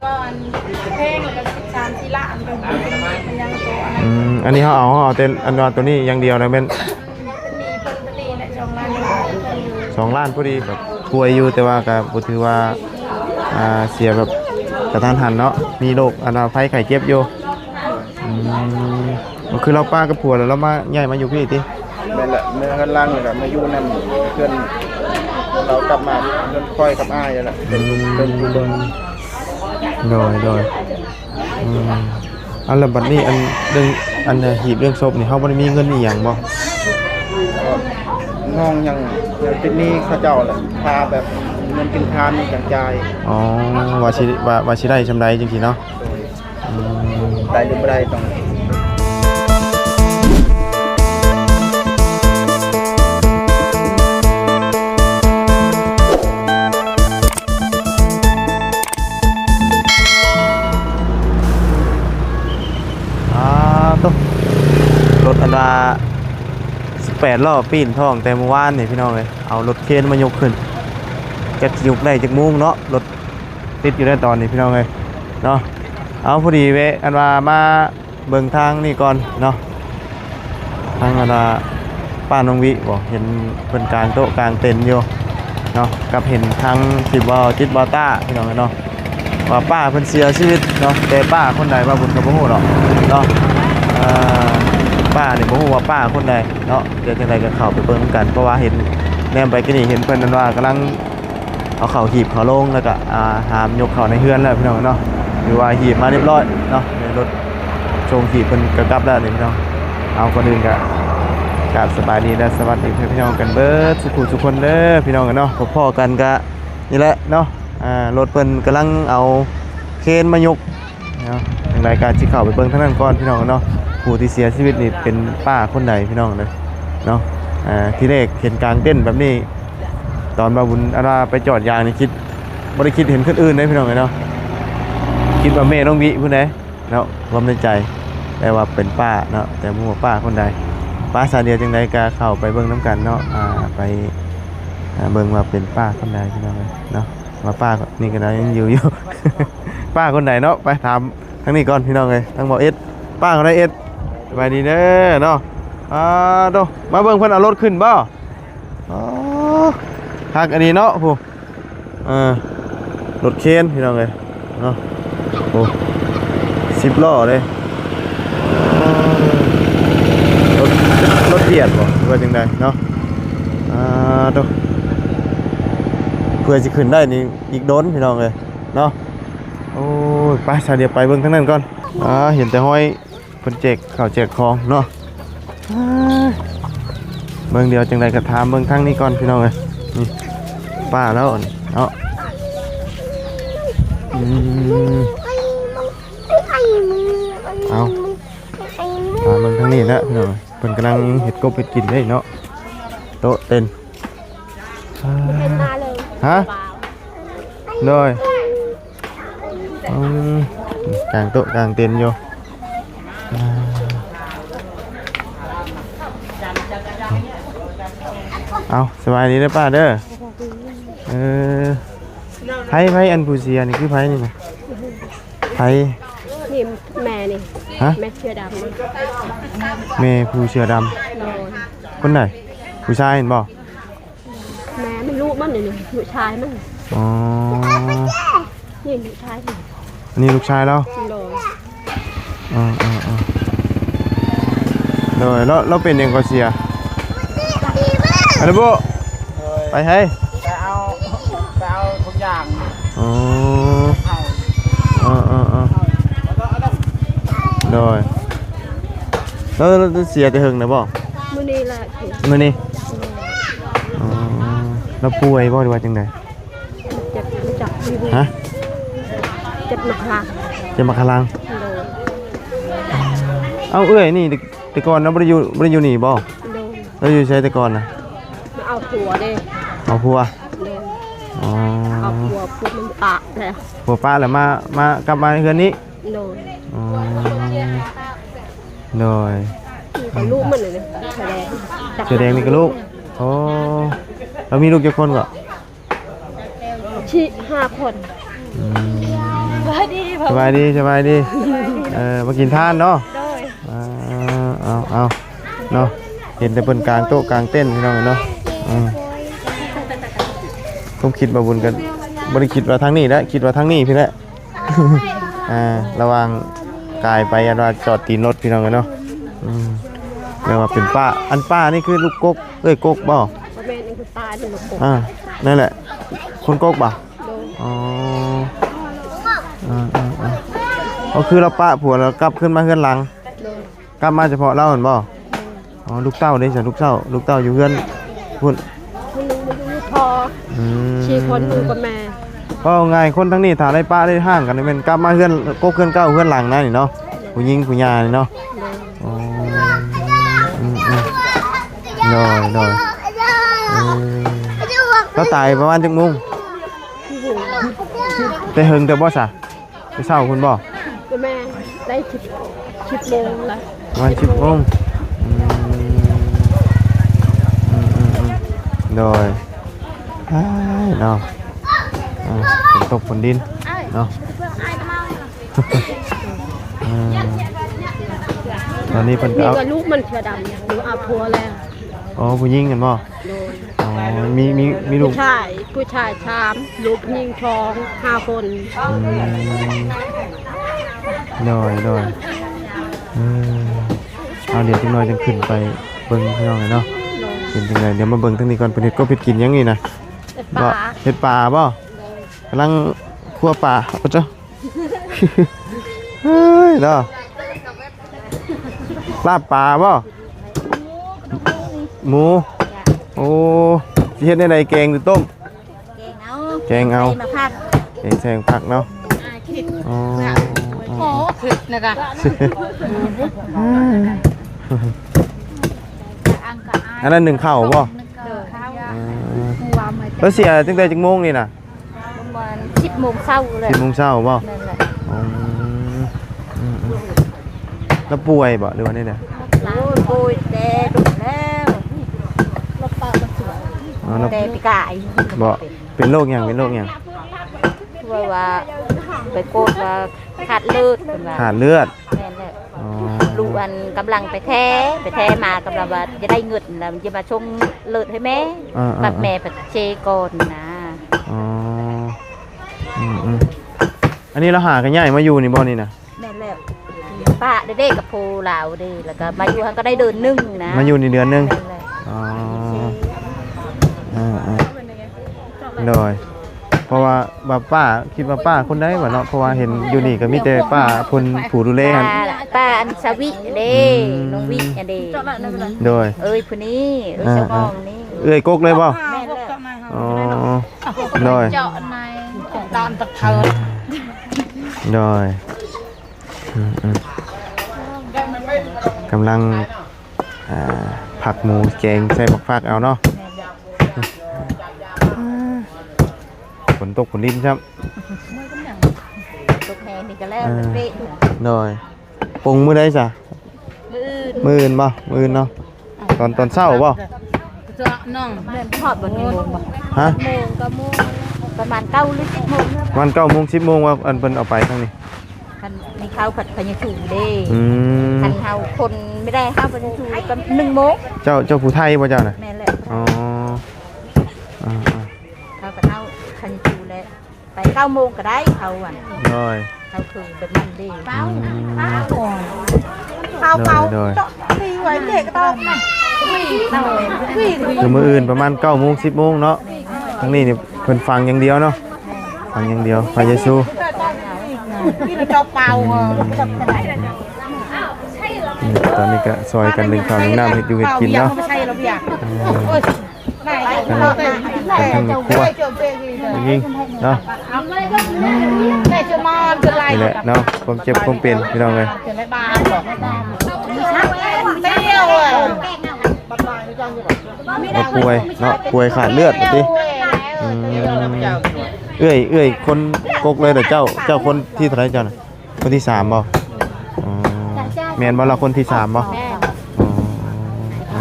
ອັນແພງ ແລ້ວກໍສິບສາມສີ່ລ້ານ ກໍເປັນ ເປັນຫຍັງໂຕອັນນັ້ນ. ອືມ ອັນນີ້ເຮົາເອົາ ເຮົາເອົາແຕ່ອັນວ່າໂຕນີ້ຢ່າງດຽວນະ ແມ່ນ ມີເພິ່ນພໍດີແຫຼະ ສອງລ້ານ ເພິ່ນຢູ່ ສອງລ້ານພໍດີ ກໍປ່ວຍຢູ່ ແຕ່ວ່າກໍບໍ່ຖືວ່າ ອ່າ ເສຍແບບກະທັນຫັນເນາະ ມີໂລກອັນວ່າໄພໄຂ້ເຈັບຢູ່. ອືມ ກໍຄືລາວປະກັບຜົວແລ້ວ ລາວມາ ຍ້າຍມາຢູ່ພີ້ຕິ? ແມ່ນລະ ເມືອເຮືອນຫຼັງ ແລ້ວກໍມາຢູ່ນຳເພື່ອນ ລາວກັບມາເຮືອນຂ້ອຍກັບອ້າຍນັ້ນລະ ເປັນ ອືມ ເປັນຜູ້ເບິ່ງ. ໂດຍ ໂດຍ ອືມ ອັນ ແລ້ວບັດນີ້ ອັນ ເລື່ອງ ອັນ ເອີ ຮີບເລື່ອງສົບນີ້ ເຮົາບໍ່ໄດ້ມີເງິນອີ່ຫຍັງບໍ່? ນ້ອງຍັງ ຍັງຕິດໜີ້ເຂົາເຈົ້າແຫຼະ ຄ່າແບບເງິນກິນທານນີ້ຍັງຈ່າຍ. ອໍ ວ່າຊິ ວ່າ ວ່າຊິໄດ້ສ່ຳໃດຈັ່ງຊີ້ເນາະ. ໂດຍ ອືມ ໄດ້ຫຼືບໍ່ໄດ້ຕ້ອງ ອ່າ ໂຕ ລົດອັນວ່າສິບແປດລໍ້ປີ້ນທ້ອງແຕ່ມື້ວານນີ້ພີ່ນ້ອງເອີຍ ເອົາລົດເຄນມາຍົກຂຶ້ນ ຈັກຊິຍົກໄດ້ຈັກໂມງເນາະ ລົດຕິດຢູ່ໃນຕອນນີ້ພີ່ນ້ອງເອີຍເນາະ. ເອົາ ພໍດີແວະ ອັນວ່າມາ ເບິ່ງທາງນີ້ກ່ອນເນາະ ທາງອັນວ່າປ້ານ້ອງວິບໍ ເຫັນເພິ່ນກາງໂຕະກາງເຕັນຢູ່ເນາະ ກັບເຫັນທາງທີ່ບໍ່ຈິດບໍ່ຕ້າພີ່ນ້ອງເນາະ ວ່າປ້າເພິ່ນເສຍຊີວິດເນາະ ແຕ່ປ້າຄົນໃດວ່າບຸນກໍບໍ່ຮູ້ດອກເນາະ. ເອີ ປ້ານີ້ບໍ່ຮູ້ວ່າປ້າຄົນໃດເນາະ ດຽວຈັ່ງໃດກໍເຂົ້າໄປເບິ່ງນຳກັນ ເພາະວ່າເຫັນ ແນມໄປກີ້ນີ້ເຫັນເພິ່ນນັ້ນວ່າກຳລັງ ເອົາເຂົ້າຫີບເຂົ້າໂລງ ແລ້ວກະ ອ່າ ຫາມຍົກເຂົ້າໃນເຮືອນແລ້ວພີ່ນ້ອງເນາະ ຫຼືວ່າຫີບມາຮຽບຮ້ອຍເນາະ ໃນລົດສົ່ງຫີບເພິ່ນກະກັບແລ້ວນີ້ພີ່ນ້ອງ. ເອົາ ກ່ອນອື່ນກະກາບສະບາຍດີ ແລະ ສະຫວັດດີພີ່ນ້ອງກັນເບິດສູ່ຜູ້ສູ່ຄົນເດີພີ່ນ້ອງເນາະ. ພໍ້ກັນກະນີ້ແຫຼະເນາະ ອ່າ ລົດເພິ່ນກຳລັງເອົາເຄນມາຍົກ ເນາະ ຈັ່ງໃດກໍຊິເຂົ້າໄປເບິ່ງທາງນັ້ນກ່ອນພີ່ນ້ອງເນາະ. ຜູ້ທີ່ເສຍຊີວິດນີ້ເປັນປ້າຄົນໃດພີ່ນ້ອງເດີເນາະ. ອ່າ ທີແລກເຫັນກາງເຕັນແບບນີ້ ຕອນວ່າບຸນ ອັນວ່າໄປຈອດຢາງນີ້ຄິດ ບໍ່ໄດ້ຄິດເຫັນຄົນອື່ນເດ້ພີ່ນ້ອງເອີຍເນາະ ຄິດວ່າແມ່ນ້ອງວິພຸ້ນເດ້ເນາະ ຄວາມໃນໃຈ ແຕ່ວ່າເປັນປ້າເນາະ ແຕ່ບໍ່ຮູ້ວ່າປ້າຄົນໃດ. ປ້າສາວດຽວຈັ່ງໃດກໍເຂົ້າໄປເບິ່ງນຳກັນເນາະ ອ່າ ໄປ ອ່າ ເບິ່ງວ່າເປັນປ້າຄົນໃດພີ່ນ້ອງເອີຍເນາະ. ວ່າປ້ານີ້ກໍໄດ້ຍັງຢູ່ຢູ່ ປ້າຄົນໃດເນາະ ໄປຖາມທາງນີ້ກ່ອນພີ່ນ້ອງເອີຍ ທາງບ່າວເອັດ ປ້າຄົນໃດເອັດ? ສະບາຍດີເດີເນາະ. ອ່າ ໂຕ ມາເບິ່ງເພິ່ນເອົາລົດຂຶ້ນບໍ່? ອໍ ຄັກອັນນີ້ເນາະ ຜູ້ ເອີ ລົດເຄນພີ່ນ້ອງເອີຍ ເນາະ. ໂອ້ ສິບລໍ້ເດ້ ລົດ ລົດວຽດບໍ່ ຫຼືວ່າຈັ່ງໃດເນາະ? ອ່າ ໂຕ ເພື່ອຊິຂຶ້ນໄດ້ນີ້ອີກດົນພີ່ນ້ອງເອີຍເນາະ. ໂອ້ຍ ໄປຊະ ດຽວໄປເບິ່ງທາງນັ້ນກ່ອນ. ອ່າ ເຫັນແຕ່ຮອຍ ເພິ່ນແຈກເຂົ້າແຈກຂອງເນາະ. ເບິ່ງ ດຽວຈັ່ງໃດກໍຖາມເບິ່ງທາງນີ້ກ່ອນພີ່ນ້ອງເອີຍ. ນີ້ ປ້າແລ້ວນີ້ເນາະ. ອືມ ເອົາ ຖາມເບິ່ງທາງນີ້ແຫຼະພີ່ນ້ອງເອີຍ ເພິ່ນກຳລັງເຮັດກົບເຮັດກິນເດ້ເນາະ ໂຕະເຕັນ. ເຫັນມາເລີຍ ຮະ? ໂດຍ ອືມ ກາງໂຕະກາງເຕັນຢູ່. ເອົາ ສະບາຍດີເດີປ້າເດີ. ເອີ ໃຜ ໃຜ ອັນຜູ້ເສຍນີ້ຄືໃຜນີ້ນະ? ໃຜ? ນີ້ແມ່ນີ້ ຮະ? ແມ່ເສືອດຳ ແມ່ຜູ້ເສືອດຳ. ໂດຍ ຄົນໃດ? ຜູ້ຊາຍແມ່ນບໍ່? ແມ່ມັນ ລູກມັນນີ້ ລູກຊາຍມັນ. ອໍ ນີ້ລູກຊາຍມັນ ອັນນີ້ລູກຊາຍລາວ. ໂດຍ ເອີໆໆ ໂດຍ ລາວ ລາວເປັນຫຍັງກໍເສຍ? ອັນນີ້ບໍ່ ໂດຍ ໄປໃສ? ໄປເອົາ ໄປເອົາທຸກຢ່າງ. ອໍ ເອົາ ເອີໆໆ ໂດຍ ແລ້ວ ແລ້ວເສຍແຕ່ເຫິງແລ້ວບໍ່? ມື້ນີ້ແຫຼະ ມື້ນີ້. ອໍ ລາວປ່ວຍບໍ່ ຫຼືວ່າຈັ່ງໃດ? ເຈັບ ຈັບ ຮະ? ເຈັບໝາກຂະລັງ ເຈັບໝາກຂະລັງ. ໂດຍ ເອົ້າ ເອື້ອຍນີ້ ແຕ່ ແຕ່ກ່ອນລາວບໍ່ໄດ້ຢູ່ ບໍ່ໄດ້ຢູ່ນີ້ບໍ່? ໂດຍ ລາວຢູ່ໃສແຕ່ກ່ອນນະ? ມາເອົາຜົວເດ້ ເອົາຜົວ. ໂດຍ ອໍ ເອົາຜົວ ຜົວມັນປະແລ້ວ ຜົວປະແລ້ວ ມາ ມາ ກັບມາເຮືອນນີ້. ໂດຍ ອໍ ໂດຍ ນີ້ກໍລູກມັນນີ້ ເສືອແດງ ເສືອແດງນີ້ກໍລູກ. ໂອ້ ລາວມີລູກຈັກຄົນເກາະ? ສີ່ ຫ້າຄົນ. ອືມ ສະບາຍດີ ສະບາຍດີ ສະບາຍດີ ສະບາຍດີ ເອີ ມາກິນທານເນາະ ໂດຍ ອ່າ ເອົາ ເອົາ ເນາະ ເຫັນແຕ່ເພິ່ນກາງໂຕະກາງເຕັນພີ່ນ້ອງເອີຍເນາະ ອືມ ຄວາມຄິດບ່າວບຸນກໍບໍ່ໄດ້ຄິດວ່າທາງນີ້ແຫຼະ ຄິດວ່າທາງນີ້ພີ້ແຫຼະ ອ່າ ລະຫວ່າງກາຍໄປ ອັນວ່າຈອດຕີນລົດພີ່ນ້ອງເອີຍເນາະ ອືມ ແປວ່າເປັນປ້າ ອັນປ້ານີ້ຄືລູກກົກ ເອື້ອຍກົກບໍ່? ບໍ່ແມ່ນ ອັນຄືປ້ານີ້ລູກກົກ ອ່າ ນັ້ນແຫຼະ ຄົນກົກບໍ່? ໂດຍ ອໍ ອ່າໆໆ ກໍຄືລາວປະຜົວແລ້ວກັບຄືນມາເຮືອນຫຼັງ ໂດຍ ກັບມາສະເພາະລາວຫັ້ນບໍ່? ໂດຍ ອໍ ລູກເຕົ້າເດ້ຊະ ລູກເຕົ້າ ລູກເຕົ້າຢູ່ເຮືອນພຸ້ນ ຜູ້ໜຶ່ງຢູ່ພໍ່ ອືມ ສີ່ຄົນຢູ່ກັບແມ່ ເວົ້າງ່າຍຄົນທາງນີ້ຖ້າໄດ້ປະໄດ້ຮ້າງກັນນີ້ແມ່ນກັບມາເຮືອນ ກົກເຮືອນເກົ່າເຮືອນຫຼັງນະນີ້ເນາະ ໂດຍ ຜູ້ຍິງຜູ້ຍ່ານີ້ເນາະ ໂດຍ ອໍ ອືມໆ ໂດຍ ໂດຍ ເອີ ລາວຕາຍປະມານຈັກໂມງ? ແຕ່ເຫິງແຕ່ບໍ່ຊະ? ແຕ່ເຊົ້າພຸ້ນບໍ່? ແມ່ນ ໄດ້ສິບ ສິບໂມງລະ ປະມານສິບໂມງ ອືມ ອືມໆໆ ໂດຍ ອ້າຍເນາະ ອ່າ ຝົນຕົກຝົນດິນເນາະ ອືມ ຕອນນີ້ເພິ່ນກໍເອົາ ນີ້ກໍລູກມັນເສືອດຳ ເອົາຜົວແລ້ວ ອໍ ຜູ້ຍິງຫັ້ນບໍ່? ໂດຍ ອໍ ມີ ມີ ມີລູກ ຜູ້ຊາຍ ຜູ້ຊາຍສາມ ລູກຍິງສອງ ຫ້າຄົນ ອືມ ໂດຍ ໂດຍ ເອີ ເອົາ ດຽວຈັກໜ້ອຍຈັ່ງຂຶ້ນໄປເບິ່ງພີ່ນ້ອງເອີຍເນາະ ໂດຍ ເປັນຈັ່ງໃດ ດຽວມາເບິ່ງທາງນີ້ກ່ອນ ເພິ່ນເຮັດກົບເຮັດກິນຫຍັງນີ້ນະ ເຮັດປາ ບໍ່ ເຮັດປາບໍ່? ໂດຍ ກຳລັງຄົວປາ ໂອ້ເຈົ້າ ເຮີ້ຍເນາະ ລາບປາບໍ່? ໝູ ໂອ້ ຊິເຮັດແນວໃດ ແກງຫຼືຕົ້ມ? ແກງເອົາ ແກງເອົາ ໃສ່ໝາກຜັກ ແກງໃສ່ໝາກຜັກເນາະ ອໍ ໂອ້ ເຮັດນະກະ ອັນນັ້ນໜຶ້ງເຂົ້າບໍ່? ເອີ ແລ້ວເສຍຕັ້ງແຕ່ຈັກໂມງນີ້ນະ? ປະມານສິບໂມງເຊົ້າແຫຼະ ສິບໂມງເຊົ້າບໍ່? ແມ່ນແຫຼະ ອືມ ອືມໆ ລາວປ່ວຍບໍ່ ຫຼືວ່າແນວໃດ? ໂອ້ຍ ປ່ວຍແຕ່ດົນແລ້ວ ອໍ ແຕ່ປີກາຍບໍ່? ເປັນໂລກຫຍັງ? ເປັນໂລກຫຍັງ? ຄືວ່າໄປກວດວ່າຂາດເລືອດ ເພິ່ນວ່າຂາດເລືອດ ແມ່ນແຫຼະ ອໍ ລູກອັນກຳລັງໄປແທ້ ໄປແທ້ມາ ກຳລັງວ່າຈະໄດ້ເງິນແລ້ວຈະມາສົ່ງເລືອດໃຫ້ແມ່ ອ່າໆໆ ບັດແມ່ພັດເຊກ່ອນນະ ອໍ ອືມໆ ອັນນີ້ລາວຫາກໍຍ້າຍມາຢູ່ນີ້ບໍ່ນີ້ນະ? ແມ່ນແລ້ວ ປະເດ້ໆ ກັບຜູ້ລາວເດ້ ແລ້ວກໍມາຢູ່ຫັ້ນກໍໄດ້ເດືອນໜຶ່ງນະ ມາຢູ່ນີ້ເດືອນໜຶ່ງ ແມ່ນແລ້ວ ອໍ ເອີໆ ໂດຍ ເພາະວ່າ ວ່າປ້າ ຄິດວ່າປ້າຄົນໃດວະເນາະ ເພາະວ່າເຫັນຢູ່ນີ້ກໍມີແຕ່ປ້າເພິ່ນຜູ້ດູແລຫັ້ນ ປ້າ ປ້າອັນສາວິເດ້ ອືມ ນ້ອງວິອັນເດ້ ໂດຍ ເອີຍຜູ້ນີ້ ເອີຍ ອ່າໆ ສະບອງນີ້ ເອື້ອຍກົກເລີຍບໍ່? ແມ່ນແລ້ວ ອໍ ໂດຍ ເຈາະໃນຕອນຕະເທີນ ໂດຍ ອືມໆ ກຳລັງ ອ່າ ຜັກໝູແກງໃສ່ໝາກຜັກເອົາເນາະ ແມ່ນແລ້ວ ຝົນຕົກຝົນລິນຊ້ຳ ຕົກແຮງນີ້ກໍແລ້ວ ເອີ ເປະ ໂດຍ ປົງມື້ໃດຊະ? ມື້ອື່ນ ມື້ອື່ນບໍ່? ມື້ອື່ນເນາະ ຕອນ ຕອນເຊົ້າບໍ່? ນ້ອງ ແມ່ນຮອດບໍ່? ໂມງບໍ່? ຮະ? ໂມງ ເກົ້າໂມງ ປະມານເກົ້າ ຫຼື ສິບໂມງ ປະມານເກົ້າໂມງ ສິບໂມງວ່າ ອັນເພິ່ນເອົາໄປທາງນີ້ ຄັນມີເຂົ້າຜັດພະຍາສູເດ້ ອືມ ຄັນເຮົາຄົນບໍ່ໄດ້ເຂົ້າພັດພະຍາສູກໍໜຶ່ງໂມງ ເຈົ້າ ເຈົ້າຜູ້ໄທບໍ່ເຈົ້ານະ? ແມ່ນແຫຼະ ອໍ ອ່າໆ ເຂົ້າກັບເຮົາພັດພະຍາສູແຫຼະ ໄປເກົ້າໂມງກໍໄດ້ເຂົ້າອັນ ໂດຍ ເຂົ້າຄືແບບນັ້ນເດ້ ອືມ ເຂົ້າ ໂດຍ ເຂົ້າ ໂດຍ ເຂົ້າ ຕີໄວ້ເດກະຕອບນະ ຄືມື້ອື່ນປະມານເກົ້າໂມງ ສິບໂມງເນາະ ທາງນີ້ນີ້ເພິ່ນຟັງຢ່າງດຽວເນາະ ຟັງຢ່າງດຽວ ພະເຢຊູ ອືມ ຕອນນີ້ກະຊ່ອຍກັນໜຶ້ງເຂົ້າໜຶ້ງນ້ຳ ເຮັດຢູ່ເຮັດກິນເນາະ ເອີ ທັງ ທັງຄົວຍິງເນາະ ນີ້ແຫຼະເນາະ ຄວາມເຈັບຄວາມເປັນ ພີ່ນ້ອງເອີຍ ວ່າປ່ວຍເນາະ ປ່ວຍຂາດເລືອດວ່າຕິ ອືມ ເອື້ອຍ ເອື້ອຍຄົນກົກເລີຍເດີ ເຈົ້າ ເຈົ້າຄົນທີເທົ່າໃດເຈົ້ານະ? ຄົນທີສາມບໍ່? ອໍ ແມ່ນບໍ່ລະ ຄົນທີສາມບໍ່? ແມ່ນ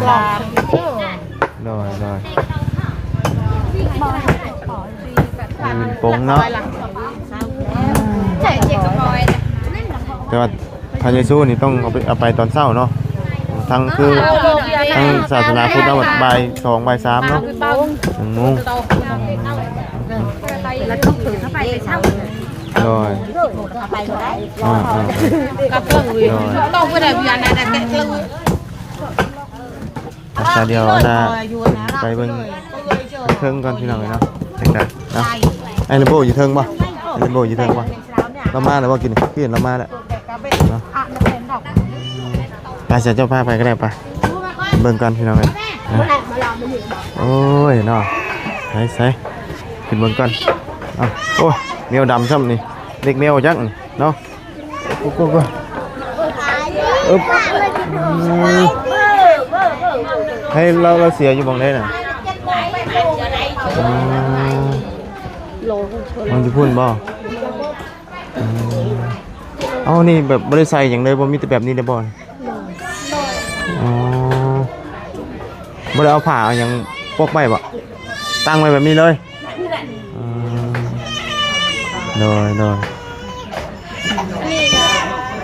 ອໍ ໂດຍ ໂດຍ ອືມ ປົງເນາະ ອື ແຕ່ວ່າພະເຢຊູນີ້ຕ້ອງເອົາໄປ ເອົາໄປຕອນເຊົ້າເນາະ. ທັງຄື ທັງສາສະໜາພຸດເອົາບ່າຍສອງ ບ່າຍສາມເນາະ ໜຶ່ງໂມງ. ແລ້ວກໍເພິ່ນເຂົ້າໄປເຊົ້າ ໂດຍ ເຂົາໄປບໍ່ໄດ້ ອ່າໆໆ ໂດຍ ຕ້ອງໄປໄດ້ ສາວດຽວອັນນ່າ ໄປເບິ່ງເທິງກ່ອນພີ່ນ້ອງເອີຍເນາະ ຈັ່ງໃດເນາະ. ໄອ້ລຳໂບຢູ່ເທິງບໍ່? ໄອ້ລຳໂບຢູ່ເທິງບໍ່? ລາວມາແລ້ວບໍ່? ກິນ ກິນ ລາວມາແລ້ວເນາະ. ໄປ ສາວເຈົ້າພາໄປກໍໄດ້ ໄປເບິ່ງກ່ອນພີ່ນ້ອງເອີຍ. ໂອ້ຍເນາະ ໃສໆ ຂຶ້ນເບິ່ງກ່ອນ. ເອົ້າ ໂອ້ຍ ແມວດຳຊ້ຳນີ້ ເດັກແມວຈັກນີ້ເນາະ. ໂອ້ໂຫ ອຶບ ອືມ ໃຫ້ລາວ ລາວເສຍຢູ່ໝ່ອງໃດນະ? ອໍ ມັນຢູ່ພຸ້ນບໍ່? ອືມ ເອົ້າ ນີ້ແບບບໍ່ໄດ້ໃສ່ຫຍັງເລີຍບໍ່? ມີແຕ່ແບບນີ້ໄດ້ບໍ່? ອໍ ບໍ່ໄດ້ເອົາຜ້າເອົາຫຍັງປົກໄວ້ບໍ່? ຕັ້ງໄວ້ແບບນີ້ເລີຍ? ອືມ ໂດຍ ໂດຍ.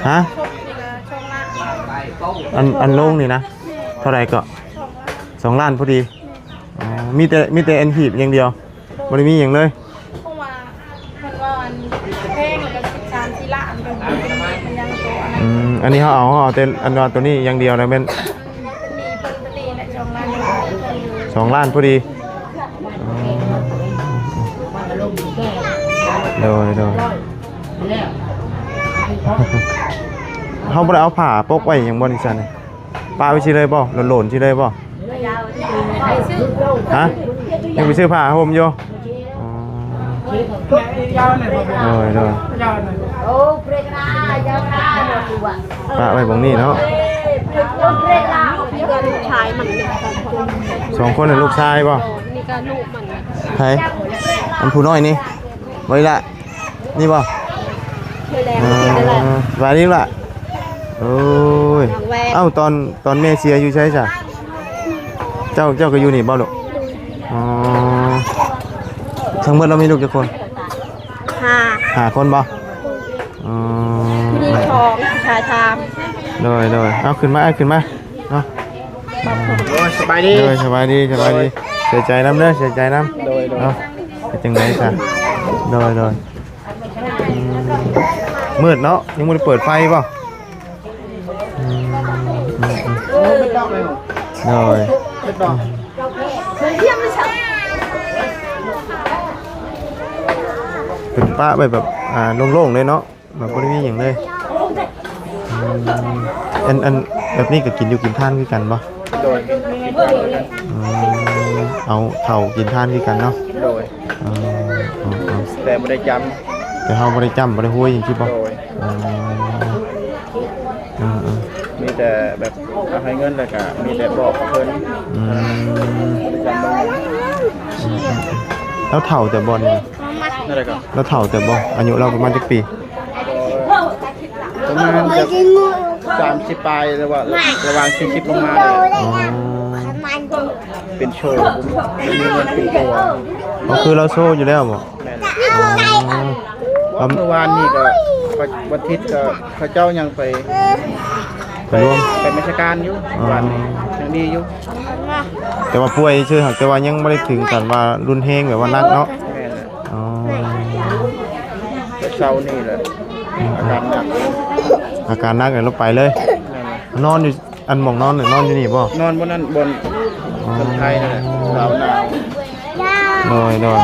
ຮະ? ອັນ ອັນໂລງນີ້ນະ ເທົ່າໃດເກາະ? ສອງລ້ານພໍດີ. ອໍ ມີແຕ່ ມີແຕ່ອັນຫີບຢ່າງດຽວ ບໍ່ໄດ້ມີຫຍັງເລີຍ. ເພາະວ່າເພິ່ນວ່າອັນແພງ ແລ້ວກໍສິບສາມສີ່ລ້ານ ເພິ່ນເປັນຫຍັງໂຕອັນນັ້ນ. ອືມ ອັນນີ້ເຮົາເອົາ ເຮົາເອົາແຕ່ອັນວ່າໂຕນີ້ຢ່າງດຽວນະແມ່ນ ເພິ່ນມີເພິ່ນໂຕນີ້ແຫຼະ ສອງລ້ານ ສອງລ້ານພໍດີ. ໂດຍ ໂດຍ ເຮົາບໍ່ໄດ້ເອົາຜ້າປົກໄວ້ຫຍັງບໍ່ນີ້ຊັ້ນ? ປະໄວ້ຊີ້ເລີຍບໍ່? ໂຫຼນໆຊີ້ເລີຍບໍ່? ຮະ? ຍັງໄປຊື້ຜ້າຫົ່ມຢູ່? ອໍ ໂດຍ ໂດຍ ປະໄວ້ໝ່ອງນີ້ເນາະ. ສອງຄົນນະ ລູກຊາຍບໍ່? ໃຜ? ອັນຜູ້ນ້ອຍນີ້ບໍ່? ນີ້ລະ ນີ້ບໍ່? ເອີ ສະບາຍດີລະ. ໂອ້ຍ ເອົ້າ ຕອນ ຕອນແມ່ເສຍຢູ່ໃສຊະ? ເຈົ້າ ເຈົ້າກໍຢູ່ນີ້ບໍ່ລູກ? ອໍ ທັງໝົດລາວມີລູກຈັກຄົນ? ຫ້າ ຫ້າຄົນບໍ່? ອໍ ຜູ້ຍິງສອງ ຜູ້ຊາຍສາມ. ໂດຍ ໂດຍ ເອົາ ຂຶ້ນມາ ອ້າຍ ຂຶ້ນມາເນາະ. ໂດຍ ສະບາຍດີ ໂດຍ ສະບາຍດີ ສະບາຍດີ. ເສຍໃຈນຳເດີ ເສຍໃຈນຳ. ໂດຍ ໂດຍ ເນາະ ເປັນຈັ່ງໃດຊະ? ໂດຍ ໂດຍ. ອືມ ມືດເນາະ ຍັງບໍ່ໄດ້ເປີດໄຟບໍ່? ອືມ ອືມ ອືມ ໂດຍ ເພິ່ນປະໄວ້ແບບ ອ່າ ໂລ່ງໆເລີຍເນາະ. ແບບບໍ່ໄດ້ມີຫຍັງເລີຍ. ອືມ ອັນ ອັນແບບນີ້ກໍກິນຢູ່ກິນທານຄືກັນບໍ່? ໂດຍ ອືມ ເອົາເຂົ້າກິນທານຄືກັນເນາະ. ໂດຍ ເອີ ເອີ ເອີ ແຕ່ບໍ່ໄດ້ຈຳ ແຕ່ເຮົາບໍ່ໄດ້ຈຳ ບໍ່ໄດ້ໂຮຍຫຍັງຊີ້ບໍ່? ໂດຍ ອືມ ເອີ ເອີ ມີແຕ່ແບບເອົາໃຫ້ເງິນ ແລ້ວກໍມີແຕ່ບອກເພິ່ນ. ອືມ ບໍ່ໄດ້ຈຳເບິ່ງ. ອືມ ອືມ ອືມ ລາວເຖົ້າແຕ່ບໍ່ນີ້? ນັ້ນແຫຼະກໍ ລາວເຖົ້າແຕ່ບໍ່? ອາຍຸລາວປະມານຈັກປີ? ປະມານຈັກສາມສິບປາຍ ຫຼືວ່າລະຫວ່າງສີ່ສິບລົງມານີ້ແຫຼະ. ອໍ ເປັນໂສດ ບໍ່ມີເງິນເປັນຕົວ. ອໍ ຄືລາວໂຊຢູ່ແລ້ວບໍ່? ແມ່ນແຫຼະ. ອໍ ເມື່ອວານນີ້ກໍ ວັນທິດກໍເຂົາເຈົ້າຍັງໄປ ໄປລວມ ໄປນະມັດສະການຢູ່. ອໍ ວານນີ້ຍັງດີຢູ່ ແຕ່ວ່າປ່ວຍຊື່ ຫາກແຕ່ວ່າຍັງບໍ່ໄດ້ເຖິງຂັ້ນວ່າຮຸນແຮງ ແບບວ່າໜັກເນາະ. ແມ່ນແຫຼະ. ອໍ ແຕ່ເຊົ້ານີ້ແຫຼະ ອືມ ອາການໜັກ ອາການໜັກແລ້ວໄປເລີຍ. ແມ່ນແຫຼະ. ນອນຢູ່ ອັນໝ່ອງນອນນີ້ ນອນຢູ່ນີ້ບໍ່? ນອນບ່ອນນັ້ນ ບ່ອນ ອໍ ຄົນໄທນັ້ນແຫຼະ ລາວນາວ. ໂດຍ ໂດຍ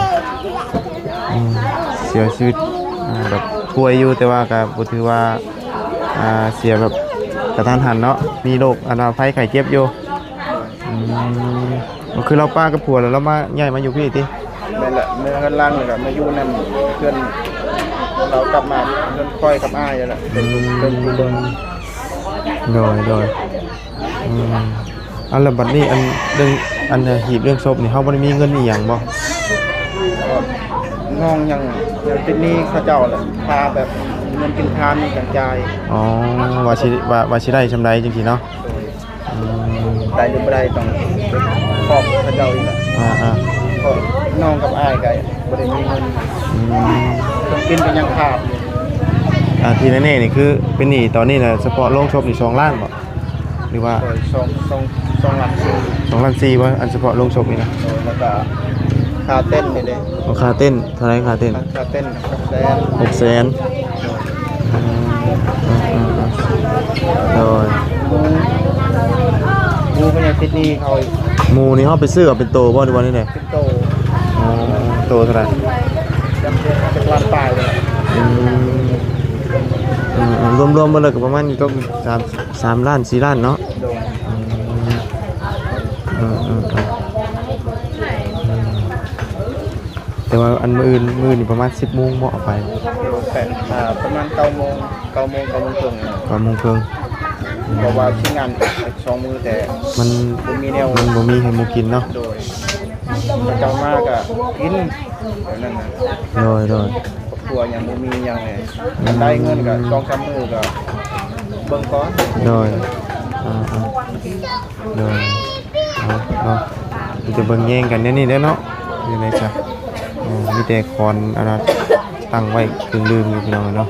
ອືມ ເສຍຊີວິດ ອ່າ ແບບປ່ວຍຢູ່ ແຕ່ວ່າກໍບໍ່ຖືວ່າ ອ່າ ເສຍແບບກະທັນຫັນເນາະ ມີໂລກ ອັນວ່າ ໄພໄຂ້ເຈັບຢູ່. ອືມ ກໍຄືລາວປະກັບຜົວແລ້ວ ລາວມາ ຍ້າຍມາຢູ່ພີ້ຕິ? ແມ່ນແຫຼະ ເມືອເຮືອນຫຼັງ ແລ້ວກໍມາຢູ່ນຳເພື່ອນ ລາວກັບມາເຮືອນຂ້ອຍກັບອ້າຍນັ້ນແຫຼະ ເປັນຜູ້ ອືມ ເປັນຜູ້ເບິ່ງ. ໂດຍ ໂດຍ ອືມ ອັນ ແລ້ວບັດນີ້ ອັນ ເລື່ອງ ອັນ ເລື່ອງ ເລື່ອງສົບນີ້ ເຮົາບໍ່ໄດ້ມີເງິນອີ່ຫຍັງບໍ່? ນ້ອງຍັງ ຍັງຕິດໜີ້ເຂົາເຈົ້າແຫຼະ ຄ່າແບບເງິນກິນທານນີ້ຈັ່ງຈ່າຍ. ອໍ ວ່າຊິ ວ່າ ວ່າຊິໄດ້ຊ່ຳໃດຈັ່ງຊີ້ເນາະ. ອືມ ໄດ້ຫຼືບໍ່ໄດ້ຕ້ອງໄປຂໍເຂົາເຈົ້າອີກແຫຼະ. ອ່າໆ ເພາະນ້ອງກັບອ້າຍກໍບໍ່ໄດ້ມີເງິນ. ອືມ ເຄື່ອງກິນກໍຍັງຂາດຢູ່. ທີ່ແນ່ໆນີ້ຄືເປັນໜີ້ຕອນນີ້ນະ ສະເພາະໂລງສົບນີ້ສອງລ້ານບໍ່ ຫຼືວ່າ ໂດຍ ສອງ ສອງ ສອງລ້ານສີ່ ສອງລ້ານສີ່ບໍ່ ອັນສະເພາະໂລງສົບນີ້ນະ? ໂດຍ ແລ້ວກໍຄ່າເຕັ້ນນີ້ເດ້. ອໍ ຄ່າເຕັ້ນເທົ່າໃດ? ຄ່າເຕັ້ນ ຄ່າເຕັ້ນຫົກແສນ ຫົກແສນ. ອືມ ອືມ ອືມ ອືມ ໂດຍ. ໝູ່ເພິ່ນຍັງຕິດໜີ້ເຂົາອີກ. ໝູ່ນີ້ເຮົາໄປຊື້ເອົາເປັນໂຕບໍ່ ຫຼືວ່າແນວໃດ? ໂຕ ອໍ ໂຕເທົ່າໃດ? ຈັກ ຈັກລ້ານປາຍນີ້ແຫຼະ. ອືມ ເອີ ເອີ ລວມໆເບິດແລ້ວກໍປະມານຢູ່ຕົກສາມ ສາມລ້ານ ສີ່ລ້ານເນາະ. ໂດຍ. ອືມ ເອີ ເອີ ເອີ ແຕ່ວ່າອັນມື້ອື່ນ ມື້ນີ້ປະມານສິບໂມງເນາະ ເອົາໄປ. ໂດຍ ແປດ ອ່າ ປະມານເກົ້າໂມງ ເກົ້າໂມງ ເກົ້າໂມງເຄິ່ງ. ເກົ້າໂມງເຄິ່ງ. ເພາະວ່າຊິງານສອງມື້ ແຕ່ມັນ ມັນບໍ່ມີແນວ ມັນບໍ່ມີໃຫ້ໝູ່ກິນເນາະ. ໂດຍ. ເຂົາເຈົ້າມາກໍກິນແບບນັ້ນນະ. ໂດຍ ໂດຍ. ຄອບຄົວຍັງບໍ່ມີຫຍັງແດ່. ອືມ ໄດ້ເງິນກໍສອງສາມມື້ກໍເບິ່ງກ່ອນ. ໂດຍ. ອ່າໆ ໂດຍ. ເອົາເນາະ ມີແຕ່ເບິ່ງແຍງກັນແນວນີ້ແຫຼະເນາະ. ເຮັດຈັ່ງໃດຊະ ເອີ ມີແຕ່ຄອນອັນນັ້ນຕັ້ງໄວ້ເຄິ່ງລືມຢູ່ ພີ່ນ້ອງເອີຍເນາະ.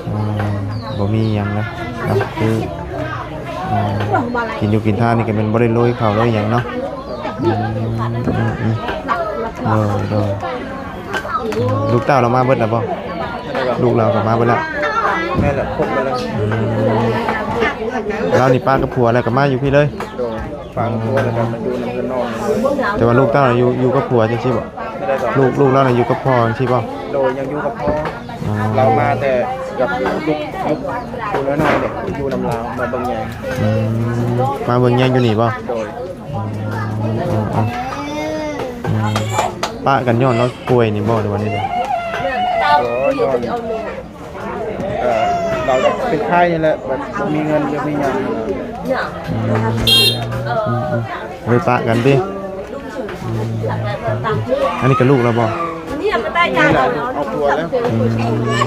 ອືມ ບໍ່ມີຫຍັງນະ ນະ ຄື ອືມ ກິນຢູ່ກິນທານນີ້ກໍແມ່ນບໍ່ໄດ້ໂລຍເຂົ້າໂລຍຫຍັງເນາະ. ອືມ ອືມ ອືມ ໂດຍ ໂດຍ. ລູກເຕົ້າລາວມາເບິດແລ້ວບໍ່? ລູກລາວກໍມາເບິດແລ້ວ. ແມ່ນແຫຼະ ຄົບແລ້ວ. ອືມ ລາວນີ້ປະກັບຜົວແລ້ວກໍມາຢູ່ພີ້ເລີຍ. ໂດຍ. ປະກັບຜົວແລ້ວກໍມາຢູ່ນຳເຮືອນນ້ອງ. ແຕ່ວ່າລູກເຕົ້າຢູ່ ຢູ່ກັບຜົວຈັ່ງຊີ້ບໍ່? ແນວໃດກໍ ລູກ ລູກລາວນະຢູ່ກັບພໍ່ຈັ່ງຊີ້ບໍ່? ໂດຍ ຍັງຢູ່ກັບພໍ່. ອໍ ລາວມາແຕ່ກັບລູກ ລູກຜູ້ນ້ອຍໆເດ ຢູ່ນຳລາວ ມາເບິ່ງແຍງ. ອືມ ມາເບິ່ງແຍງຢູ່ນີ້ບໍ່? ໂດຍ. ອືມ ອືມ ອືມ ປະກັນຍ້ອນລາວປ່ວຍນີ້ບໍ່ ຫຼືວ່າແນວໃດ? ໂດຍ ຍ້ອນ ເອີ ລາວເປັນໄຂ້ນີ້ແຫຼະ ແບບບໍ່ມີເງິນ ບໍ່ມີຫຍັງ. ອືມ ອືມ ອືມ ເລີຍປະກັນຕິ. ອືມ ອັນນີ້ກໍລູກລາວບໍ່? ນີ້ແຫຼະ ເອົາຜົວແລ້ວ. ອືມ ອືມ ອືມ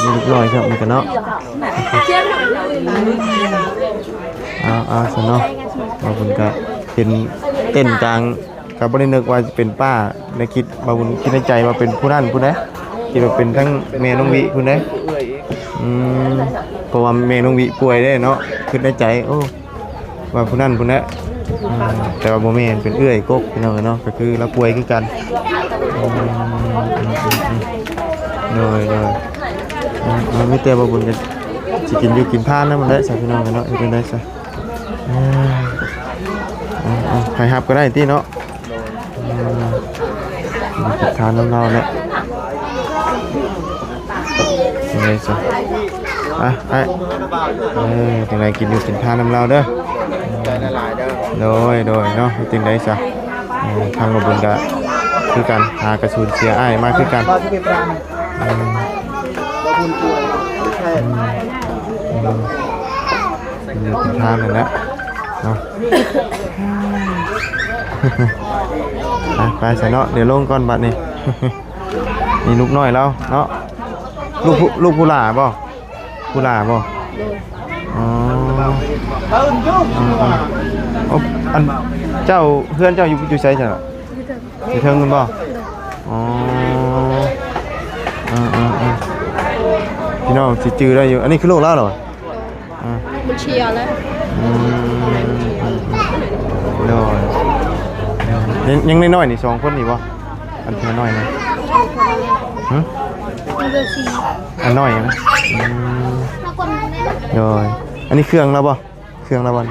ມີລູກນ້ອຍຊ້ຳນີ້ກໍເນາະ. ເອົາ ເອົາຊະເນາະ ວ່າເພິ່ນກໍເປັນເຕັ້ນກາງ ກໍບໍ່ໄດ້ນຶກວ່າຈະເປັນປ້າ ໄດ້ຄິດ ບ່າວບຸນຄິດໃນໃຈວ່າເປັນຜູ້ນັ້ນຜູ້ໃດ ຄິດວ່າເປັນທັງແມ່ນ້ອງວິພຸ້ນເດ້. ອືມ ເພາະວ່າແມ່ນ້ອງວິປ່ວຍເດ້ເນາະ ຄິດໃນໃຈ ໂອ້ ວ່າຜູ້ນັ້ນຜູ້ນັ້ນ. ອືມ ແຕ່ວ່າບໍ່ແມ່ນ ເປັນເອື້ອຍກົກ ພີ່ນ້ອງເອີຍເນາະ ກໍຄືລາວປ່ວຍຄືກັນ. ອືມ ໂດຍ ໂດຍ. ເອີ ເອີ ມີແຕ່ບ່າວບຸນກໍຊິກິນຢູ່ກິນທານນຳມັນແຫຼະຊະ ພີ່ນ້ອງເອີຍເນາະ ເຮັດຈັ່ງໃດຊະ. ເອີ ເອີ ໃຜຮັບກໍໄດ້ຕິເນາະ. ໂດຍ. ອືມ ໄປທານນຳລາວແຫຼະ ຈັ່ງໃດຊະ. ອ່ະ ອ້າຍ ເອີ ຈັ່ງໃດກິນຢູ່ກິນທານນຳລາວເດີ. ຂອບໃຈຫຼາຍໆເດີ. ໂດຍ ໂດຍເນາະ ຈັ່ງໃດຊະ. ເອີ ທາງບ່າວບຸນກະຄືກັນ ຫາກະສູນເສຍອ້າຍມາຄືກັນ. ອືມ ອືມ ອືມ ຢູ່ກິນທານນັ້ນແຫຼະເນາະ. ອ່ະ ໄປຊະເນາະ ດຽວລົງກ່ອນບັດນີ້. ນີ້ລູກນ້ອຍລາວເນາະ ລູກຜູ້ ລູກຜູ້ຫຼ້າບໍ່? ຜູ້ຫຼ້າບໍ່? ໂດຍ. ອໍ ເອີ ເອີ ໂອ້ ອັນເຈົ້າ ເຮືອນເຈົ້າຢູ່ ຢູ່ໃສຊັ້ນລະ? ຢູ່ເທິງ ຢູ່ເທິງພຸ້ນບໍ່? ໂດຍ. ອໍ ເອີ ເອີ ເອີ ພີ່ນ້ອງຊິຈື່ໄດ້ຢູ່ ອັນນີ້ຄືລູກລາວເນາະ? ອ່າ ມັນເຊຍແລ້ວ. ອືມ ໂດຍ ໂດຍ. ຍັງ ຍັງນ້ອຍໆນີ້ ສອງຄົນນີ້ບໍ່? ອັນເທື່ອນ້ອຍນະ ຫຶ? ອັນນ້ອຍນະ. ອືມ ໂດຍ. ອັນນີ້ເຄື່ອງລາວບໍ່? ເຄື່ອງລາວບໍ່? ຮະ?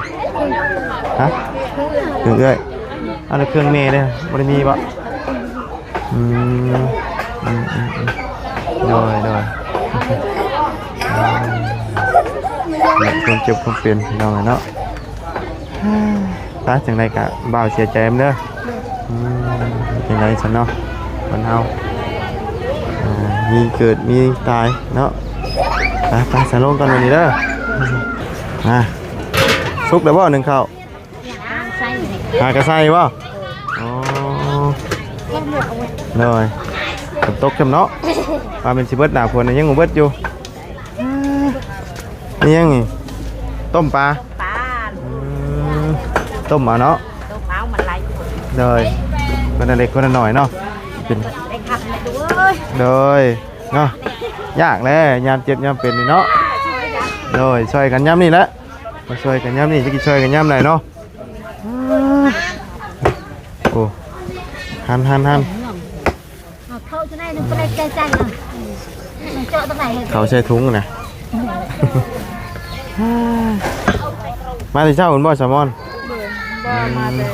ເຄື່ອງເອື້ອຍ. ອັນນັ້ນເຄື່ອງແມ່ເດ້ ບໍ່ໄດ້ມີບໍ່? ອືມ ອືມ ອືມ ອືມ ໂດຍ ໂດຍ. ອືມ ຄວາມເຈັບຄວາມເປັນ ພີ່ນ້ອງເອີຍເນາະ. ໄປ ຈັ່ງໃດກະບ່າວເສຍໃຈນຳເດີ. ອືມ ຈັ່ງໃດຊັ້ນເນາະ ຄົນເຮົາ ອ່າ ມີເກີດມີຕາຍເນາະ. ໄປ ໄປ ສະລົງກ່ອນມື້ນີ້ເດີ. ອ່າ ສຸກແລ້ວບໍ່ ໜຶ້ງເຂົ້າ? ຫາກະໃສ່ບໍ່? ອໍ ໂດຍ. ຝົນຕົກຊ້ຳເນາະ ວ່າແມ່ນຊິເບິດໜ້າຝົນ ຍັງບໍ່ເບິດຢູ່. ນີ້ຫຍັງນີ້? ຕົ້ມປາ. ປາ. ອືມ ຕົ້ມເອົາເນາະ. ຕົ້ມເອົາ ມັນຫຼາຍ. ໂດຍ. ຄົນລະເລັກຄົນລະໜ້ອຍເນາະ ເປັນ ໄດ້ຄັກແມ່ຕູ້ເອີຍ. ໂດຍ ເນາະ. ຍາກແຫຼະ ຍາມເຈັບຍາມເປັນນີ້ເນາະ. ໂດຍ ຊ່ອຍກັນຍາມນີ້ແຫຼະ ມາຊ່ອຍກັນຍາມນີ້ ຈັກຊິຊ່ອຍກັນຍາມໃດເນາະ. ໂອ້ ຫັນໆໆ ເອົາເຂົ້າໃສ່ໃນໜຶ່ງກໍໄດ້ໃຈໃຈນະ ເຈາະຕາງໃດເລີຍ ເຂົ້າໃສ່ຖົງນະ. ມາແຕ່ເຊົ້າພຸ້ນບໍ່ ສາວມອນ? ບໍ່ ມາແຕ່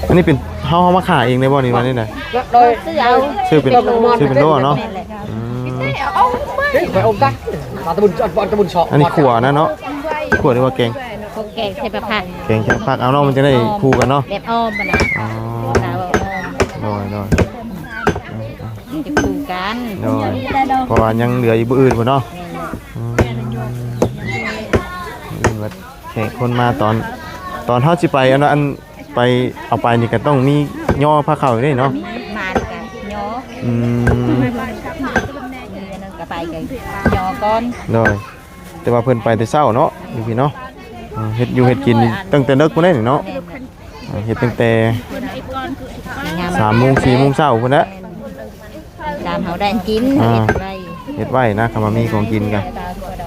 ອືມ ອັນນີ້ເປັນ ເຮົາ ເຮົາມາຂາຍເອງໄດ້ບໍ່ນີ້ ວ່ານີ້ນະ? ໂດຍ ຊື້ເອົາ ຊື້ເປັນ ຊື້ເປັນໂລເນາະ. ແມ່ນແຫຼະ ອືມ ເອົາໄປອົມກັນ ມາຕະບຸນ ຕະບຸນຊອກ ອັນນີ້ຂົ້ວນະເນາະ ຂົ້ວຫຼືວ່າແກງ? ແກງໃສ່ຜັກ ແກງໃສ່ຜັກ ເອົາເນາະ ມັນຈະໄດ້ຄູ່ກັນເນາະ ແບບອ້ອມຫັ້ນນະ. ອໍ ໂດຍໆ ມັນຈະຄູ່ກັນ ໂດຍ ເພາະວ່າຍັງເຫຼືອອີກມື້ອື່ນພຸ້ນເນາະ. ອືມ ມື້ອື່ນວ່າແຂກຄົນມາຕອນ ຕອນເຮົາຊິໄປ ອັນ ອັນ ໄປເອົາໄປນີ້ກໍຕ້ອງມີຍໍພາເຂົ້າເດ້ເນາະ ມາແລ້ວກໍຍໍ. ອືມ ອັນນັ້ນກໍໄປກໍຍໍກ່ອນ ໂດຍ ແຕ່ວ່າເພິ່ນໄປແຕ່ເຊົ້າເນາະ ຢູ່ພີ້ເນາະ. ເອີ ເຮັດຢູ່ເຮັດກິນຕັ້ງແຕ່ເດິກພຸ້ນເດ້ເນາະ. ເຮັດຕັ້ງແຕ່ສາມໂມງ ສີ່ໂມງເຊົ້າພຸ້ນແຫຼະ ຕາມເຮົາໄດ້ກິນ ອ່າ ເຮັດໄວ້ ເຮັດໄວ້ນະ ຄຳວ່າມີຂອງກິນກໍ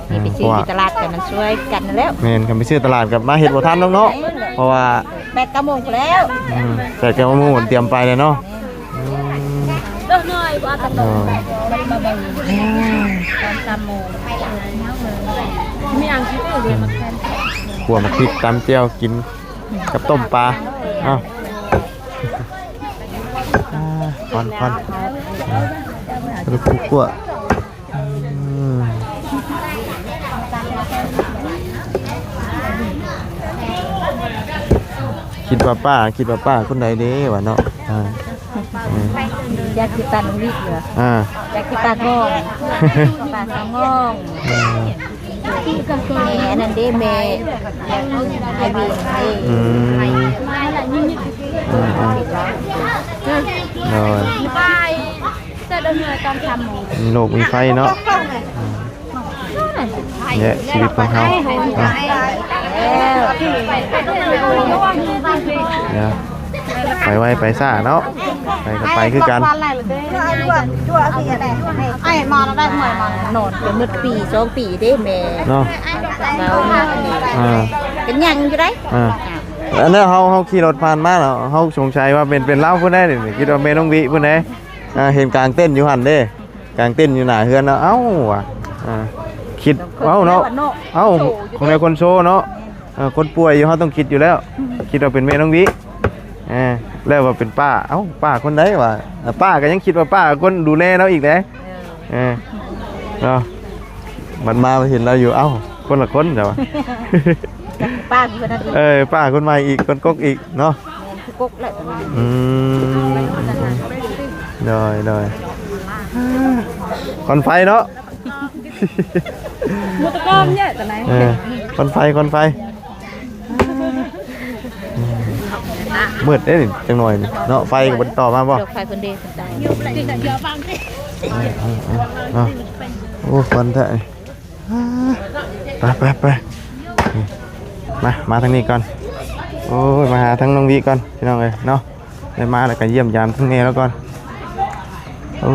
ເອີ ໄປຊື້ຢູ່ຕະຫຼາດກໍມັນຊ່ວຍກັນນັ້ນແຫຼະ. ແມ່ນ ຄັນໄປຊື້ຕະຫຼາດກໍມາເຮັດບໍ່ທັນດອກເນາະ ເພາະວ່າແປດເກົ້າໂມງພຸ້ນແລ້ວ. ອືມ ແປດເກົ້າໂມງຕຽມໄປແລ້ວເນາະ. ອືມ ເອີ ສອງສາມໂມງ ມີອັງກິນເລີຍ ມາແທນ ຂົ້ວໝາກພິກ ຕຳແຈ່ວກິນ ກັບຕົ້ມປາເນາະ. ອ່າ ຄວັນ ຄວັນ ອືມ ລູກຄຸກຂົ້ວ ອືມ ຄິດວ່າປ້າ ຄິດວ່າປ້າຄົນໃດເດ້ວ່າເນາະ. ອ່າ ອືມ ຢາກຊິປັນວິກເຫຼືອ ອ່າ ຢາກຊິປາກອງ ປາສະງອງ ອ່າ ແມ່ອັນນັ້ນເດ້ ແມ່ໄອວີເດ້. ອືມ ອືມໆ ໂດຍ ມີໂລກມີໄຟເນາະ. ອືມ ແລະ ຊີວິດຂອງເຮົາເນາະ ດຽວ ໄປໄວໄປຊ້າເນາະ ໄປກໍໄປຄືກັນ. ນອນໄປໝົດປີສອງປີເດ້ແມ່ເນາະ ເວົ້າ ອ່າ ເປັນຫຍັງຢູ່ໄດ໋. ອ່າ ອັນນັ້ນເຮົາ ເຮົາຂີ່ລົດຜ່ານມາແລ້ວ ເຮົາສົງໄສວ່າເປັນ ເປັນລາວຜູ້ໃດນີ້ ຄິດວ່າແມ່ນ້ອງວິຜູ້ໃດ. ອ່າ ເຫັນກາງເຕັ້ນຢູ່ຫັ້ນເດ້ ກາງເຕັ້ນຢູ່ໜ້າເຮືອນເນາະ. ເອົ້າ ວ່າ ອ່າ ຄິດ ເອົ້າ ເນາະ ເອົ້າ ຄົນໃດຄົນໂຊເນາະ. ເອີ ຄົນປ່ວຍຢູ່ ເຮົາຕ້ອງຄິດຢູ່ແລ້ວ ຄິດວ່າເປັນແມ່ນ້ອງວິ ເອີ ແລ້ວວ່າເປັນປ້າ ເອົ້າ ປ້າຄົນໃດວະ ປ້າກໍຍັງຄິດວ່າປ້າຄົນດູແລລາວອີກເດ້. ເອີ ເອີ ເນາະ ບັດມາເຫັນລາວຢູ່ ເອົ້າ ຄົນລະຄົນແຕ່ວ່າ ປ້າຄົນນັ້ນອີກ ເອີ ປ້າຄົນໃໝ່ອີກ ຄົນກົກອີກເນາະ. ແມ່ນ ຄືກົກແຫຼະ ອືມ ໂດຍ ໂດຍ ຄວັນໄຟເນາະ. ໝູຕະກອມເຍອະຕະໄນ ເອີ ຄວັນໄຟ ຄວັນໄຟ ມືດເດ້ນີ້ ຈັກໜ່ອຍນີ້ເນາະ ໄຟກໍບໍ່ໄດ້ຕໍ່ມາບໍ່? ດອກໄຟເພິ່ນເດ້ ເພິ່ນຕາຍ ເອີ ເອີ ເອີ ເນາະ ໂອ້ ຄວັນແທ້ ໄປ ໄປ ໄປ ມາ ມາທາງນີ້ກ່ອນ ໂອ້ຍ ມາຫາທາງນ້ອງວິກ່ອນ ພີ່ນ້ອງເອີຍເນາະ. ໄດ້ມາແລ້ວກໍຢ້ຽມຢາມທັງແມ່ລາວກ່ອນ. ໂອ້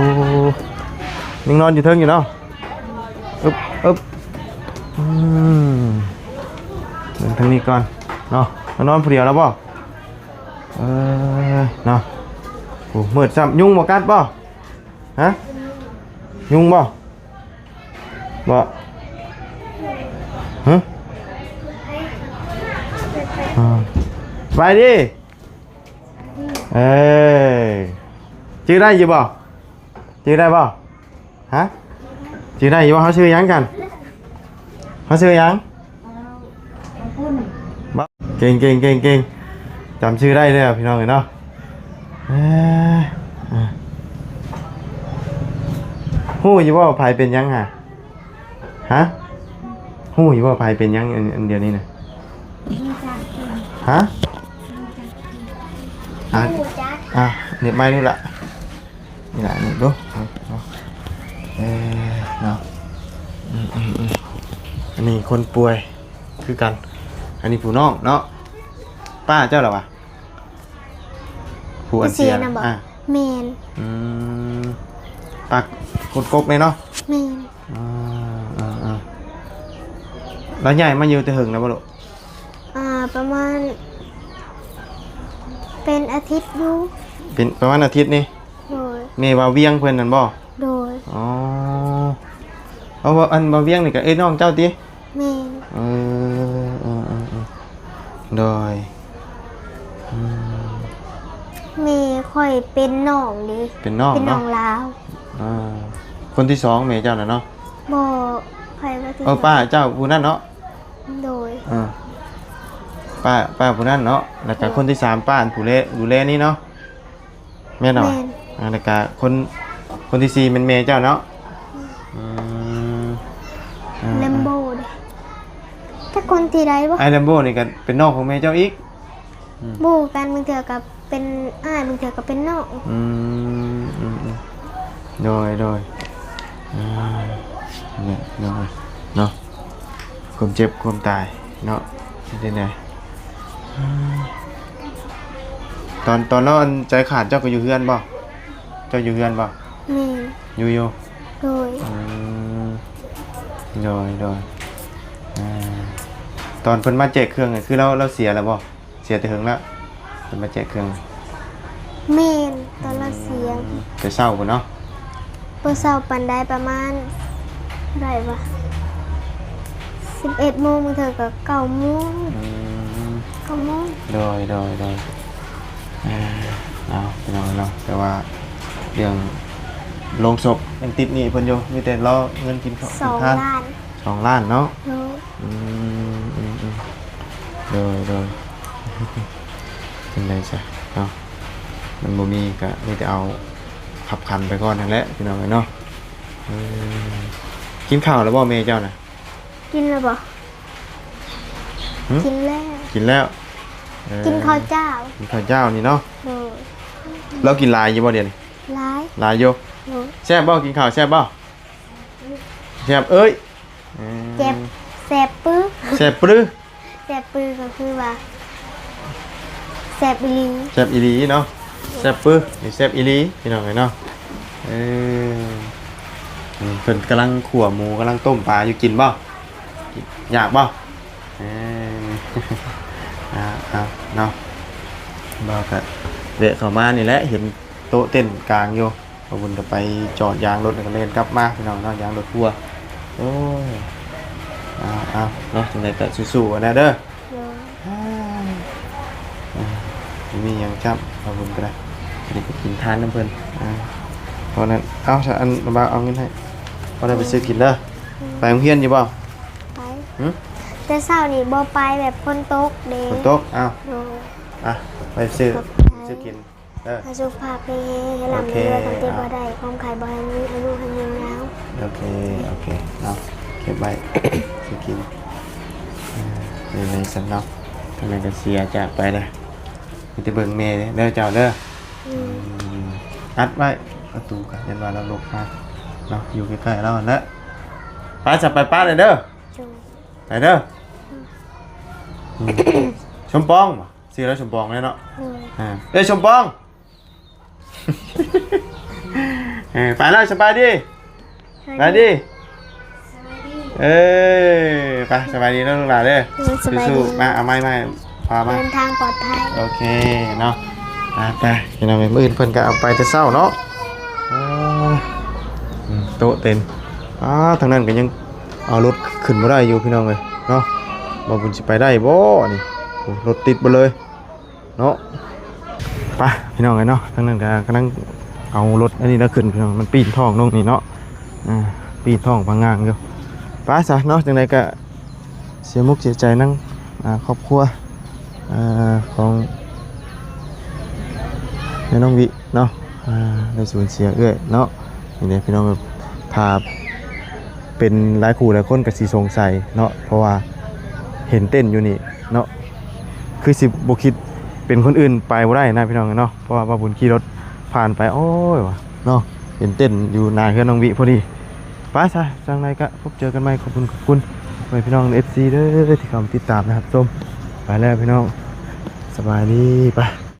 ຍັງນອນຢູ່ເທິງຢູ່ເນາະ. ອຶບ ອຶບ ອືມ ເບິ່ງທາງນີ້ກ່ອນເນາະ. ມານອນຜູ້ດຽວແລ້ວບໍ່? ເອີ ເນາະ. ໂອ້ ມືດຊ້ຳ. ຍຸງບໍ່ກັດບໍ່? ຮະ? ຍຸງບໍ່? ບໍ່ ຮະ? ອ່າ ສະບາຍດີ. ເອີ ຈື່ໄດ້ຢູ່ບໍ່? ຈື່ໄດ້ບໍ່? ຮະ? ຈື່ໄດ້ຢູ່ບໍ່? ເຮົາຊື່ຫຍັງກັນ? ເຮົາຊື່ຫຍັງ? ເກັ່ງໆໆໆ ຈຳຊື່ໄດ້ແລ້ວ ພີ່ນ້ອງເອີຍເນາະ. ເອີ ຮູ້ຢູ່ບໍ່ວ່າໃຜເປັນຫຍັງຫະ? ຮະ? ຮູ້ຢູ່ບໍ່ໃຜເປັນຫຍັງ ອັນ ອັນດຽວນີ້ນະ? ຮະ? ອ່າ ອ່າ ເນັບໄມ້ດູລະ ນີ້ລະ ນີ້ດູ ເອີ ເນາະ. ອືມໆໆ ອັນນີ້ຄົນປ່ວຍຄືກັນ ອັນນີ້ຜູ້ນ້ອງເນາະ. ປ້າເຈົ້າລະວະ? ຜູ້ອັນເສຍນະບໍ່? ອ່າ ແມ່ນ. ອືມ ຕັກຂຸດກົກນີ້ເນາະ? ແມ່ນ. ອ່າ ອ່າ ອ່າ ແລ້ວຍ້າຍມາຢູ່ແຕ່ເຫິງແລ້ວບໍ່ລູກ? ອ່າ ປະມານເປັນອາທິດຢູ່. ເປັນປະມານອາທິດນີ້? ໂດຍ. ແມ່ວ່າວຽງເພິ່ນນັ້ນບໍ່? ໂດຍ. ອໍ ເອົາ ວ່າ ອັນວ່າວຽງນີ້ກະເອີຍນ້ອງເຈົ້າຕິ? ແມ່ນ. ເອີ ເອີ ເອີ ເອີ ໂດຍ. ອືມ ແມ່ຂ້ອຍເປັນນ້ອງເດ້. ເປັນນ້ອງເນາະ? ເປັນນ້ອງລາວ. ອ່າ ຄົນທີສອງແມ່ເຈົ້ານະເນາະ? ບໍ່ ໃຜວ່າທີ ເອີ ສອງ ປ້າເຈົ້າຜູ້ນັ້ນເນາະ? ໂດຍ. ເອີ ປ້າ ປ້າຜູ້ນັ້ນເນາະ ແລ້ວກະ ໂດຍ ຄົນທີສາມ ປ້າອັນຜູ້ແລ ດູແລນີ້ເນາະ? ແມ່ນບໍ່? ແມ່ນ. ອ່າ ແລ້ວກະຄົນ ຄົນທີສີ່ແມ່ນແມ່ເຈົ້າເນາະ? ອືມ ອ່າ ແລມໂບເດ້ ຈັກຄົນທີໃດບໍ່? ອ້າຍແລມໂບນີ້ກະເປັນນ້ອງຂອງແມ່ເຈົ້າອີກ? ອືມ ໝູ່ກັນ ບາງເທື່ອກະເປັນອ້າຍ ບາງເທື່ອກະເປັນນ້ອງ. ອືມ ອືມ ອືມ ໂດຍ ໂດຍ. ອ່າ ນີ້ເນາະ ເນາະ ຄວາມເຈັບຄວາມຕາຍເນາະ ເປັນຈັ່ງໃດ? ອ່າ ຕອນ ຕອນເຮົາອັນໃຈຂາດ ເຈົ້າກະຢູ່ເຮືອນບໍ່? ເຈົ້າຢູ່ເຮືອນບໍ່? ແມ່ນ. ຢູ່ ຢູ່? ໂດຍ. ອືມ ໂດຍ ໂດຍ. ອ່າ ຕອນເພິ່ນມາແຈກເຄື່ອງນີ້ ຄືລາວ ລາວເສຍແລ້ວບໍ່? ເສຍແຕ່ເຫິງແລ້ວ ເພິ່ນມາແຈກເຄື່ອງ? ແມ່ນ ຕອນລາວເສຍ. ອືມ ແຕ່ເຊົ້າພຸ້ນເນາະ? ບໍ່ເຊົ້າປານໃດ ປະມານເທົ່າໃດວະ ສິບເອັດໂມງ ບາງເທື່ອກະເກົ້າໂມງ. ອືມ ເກົ້າໂມງ. ໂດຍ ໂດຍ ໂດຍ. ອ່າ ເອົາ ພີ່ນ້ອງເນາະ ແຕ່ວ່າເລື່ອງໂລງສົບຍັງຕິດໜີ້ເພິ່ນຢູ່ ມີແຕ່ລໍເງິນກິນເຂົ້າ ສອງລ້ານ. ສອງລ້ານເນາະ? ໂດຍ. ອືມ ອືມ ອືມ ໂດຍ ໂດຍ. ຈັ່ງໃດຊະເນາະ ມັນບໍ່ມີກະມີແຕ່ເອົາຂັບຂັນໄປກ່ອນຫັ້ນແຫຼະ ພີ່ນ້ອງເອີຍເນາະ. ເອີ ກິນເຂົ້າແລ້ວບໍ່ແມ່ເຈົ້ານະ? ກິນແລ້ວບໍ່? ຫຶ? ກິນແລ້ວ. ກິນແລ້ວ. ເອີ ກິນເຂົ້າເຈົ້າ. ກິນເຂົ້າເຈົ້ານີ້ເນາະ? ໂດຍ. ລາວກິນຫຼາຍຢູ່ບໍ່ດຽວນີ້? ຫຼາຍ. ຫຼາຍຢູ່? ໂດຍ. ແຊບບໍ່? ກິນເຂົ້າແຊບບໍ່? ແຊບເອີຍ. ເອີ ແຊບ ແຊບປຶ. ແຊບປຶ. ແຊບປຶກະຄືວ່າແຊບອີ່ຫຼີ. ແຊບອີ່ຫຼີເນາະ. ແຊບປຶ ນີ້ແຊບອີ່ຫຼີ ພີ່ນ້ອງເອີຍເນາະ. ເອີ ນີ້ເພິ່ນກຳລັງຂົ້ວໝູ ກຳລັງຕົ້ມປາຢູ່ ກິນບໍ່? ຢາກບໍ່? ເອີ ເອົາ ເອົາເນາະ ບ່າວກະແວະເຂົ້າມານີ້ແຫຼະ ເຫັນໂຕະເຕັ້ນກາງຢູ່. ບ່າວບຸນກະໄປຈອດຢາງລົດ ແລ້ວກະແລ່ນກັບມາ ພີ່ນ້ອງເນາະ ຢາງລົດຮົ່ວ. ໂອ້ຍ ເອົາ ເອົາເນາະ ຈັ່ງໃດກະສູ້ໆນະເດີ. ໂດຍ. ອ່າ ບໍ່ມີຫຍັງຈ້ຳ ບ່າວບຸນກະໄດ້ ອັນນີ້ກະກິນທານນຳເພິ່ນ. ອ່າ ເພາະນັ້ນ ເອົາຊະ ອັນບ່າວເອົາເງິນໃຫ້ ບໍ່ໄດ້ໄປຊື້ກິນເດີ. ໂດຍ. ໄປໂຮງຮຽນຢູ່ບໍ່? ໄປ. ຫຶ? ແຕ່ເຊົ້ານີ້ບໍ່ໄປ ແບບຝົນຕົກເດ້. ຝົນຕົກ? ອ້າວ. ໂດຍ. ອ່ະ ໄປຊື້ ຂອບໃຈ ຊື້ກິນ. ເອີ ໃຫ້ສຸຂະພາບແຂງແຮງ ໃຫ້ລ່ຳໃຫ້ລວຍ ຄວາມເຈັບບໍ່ໄດ້ ຄວາມໄຂ້ບໍ່ໃຫ້ມີ ອາຍຸໃຫ້ຍືນຍາວ. ໂອເຄ ໂອເຄເນາະ ເກັບໄວ້ ຊິກິນ. ເອີ ເປັນໃດຊັ້ນເນາະ ທາງໃດກະເສຍຈາກໄປແລ້ວ ມີແຕ່ເບິ່ງແມ່ເດີເຈົ້າເດີ. ອືມ ອັດໄວ້ປະຕູກະ ຢ້ານວ່າລາວຫຼົບມາເນາະ ຢູ່ໃກ້ໆລາວຫັ້ນແຫຼະ. ໄປຊະ ໄປປະເດີ. ໂດຍ. ໄປເດີ. ອືມ ສົມປອງ ຊື່ລາວສົມປອງແຫຼະເນາະ. ໂດຍ. ອ່າ ເອີຍ ສົມປອງ. ເອີ ໄປແລ້ວ ສະບາຍດີ. ສະບາຍດີ. ສະບາຍດີ. ເອີ ໄປ ສະບາຍດີເດີລູກຫຼານເດີ. ໂດຍ ສະບາຍດີ. ສູ້ໆ ມາ ເອົາໄມ້ ໄມ້ ພາມາ ເດີນທາງປອດໄພ. ໂອເຄເນາະ. ອ່າ ໄປ ພີ່ນ້ອງເອີຍ ມື້ອື່ນເພິ່ນກະເອົາໄປແຕ່ເຊົ້າເນາະ. ເອີ ອືມ ໂຕະເຕັມ. ອ່າ ທາງນັ້ນກະຍັງເອົາລົດຂຶ້ນບໍ່ໄດ້ຢູ່ ພີ່ນ້ອງເອີຍເນາະ. ວ່າເພິ່ນຊິໄປໄດ້ບໍ່ນີ້ ໂອ້ ລົດຕິດເບິດເລີຍ. ເນາະ ໄປພີ່ນ້ອງເອີຍເນາະ. ທາງນັ້ນກະກຳລັງເອົາລົດອັນນີ້ລະຂຶ້ນ ພີ່ນ້ອງ ມັນປີນທ້ອງລົງນີ້ເນາະ. ອ່າ ປີນທ້ອງພັງງາງຢູ່. ໄປຊະເນາະ ຈັ່ງໃດກະເສຍມຸກເສຍໃຈນຳ ອ່າ ຄອບຄົວ ອ່າ ຂອງແມ່ນ້ອງວິເນາະ ອ່າ ໄດ້ສູນເສຍເອື້ອຍເນາະ. ນີ້ແຫຼະພີ່ນ້ອງ ຖ້າເປັນຫຼາຍຄູ່ຫຼາຍຄົນກະຊິສົງໄສເນາະ ເພາະວ່າເຫັນເຕັ້ນຢູ່ນີ້ເນາະ ຄືຊິບໍ່ຄິດເປັນຄົນອື່ນໄປບໍ່ໄດ້ນະ ພີ່ນ້ອງເນາະ. ເພາະວ່າບ່າວບຸນຂີ່ລົດຜ່ານໄປ ໂອ້ຍວ່າເນາະ ເຫັນເຕັ້ນຢູ່ໜ້າເຮືອນນ້ອງວິພໍດີ. ໄປຊະ ຈັ່ງໃດກະພົບເຈີກັນໃໝ່. ຂອບຄຸນ ຂອບຄຸນພໍ່ແມ່ພີ່ນ້ອງ ເອັຟຊີ ເດີ ທີ່ເຂົ້າມາຕິດຕາມ ແລະ ຮັບຊົມ. ໄປແລ້ວພີ່ນ້ອງ ສະບາຍດີ. ໄປ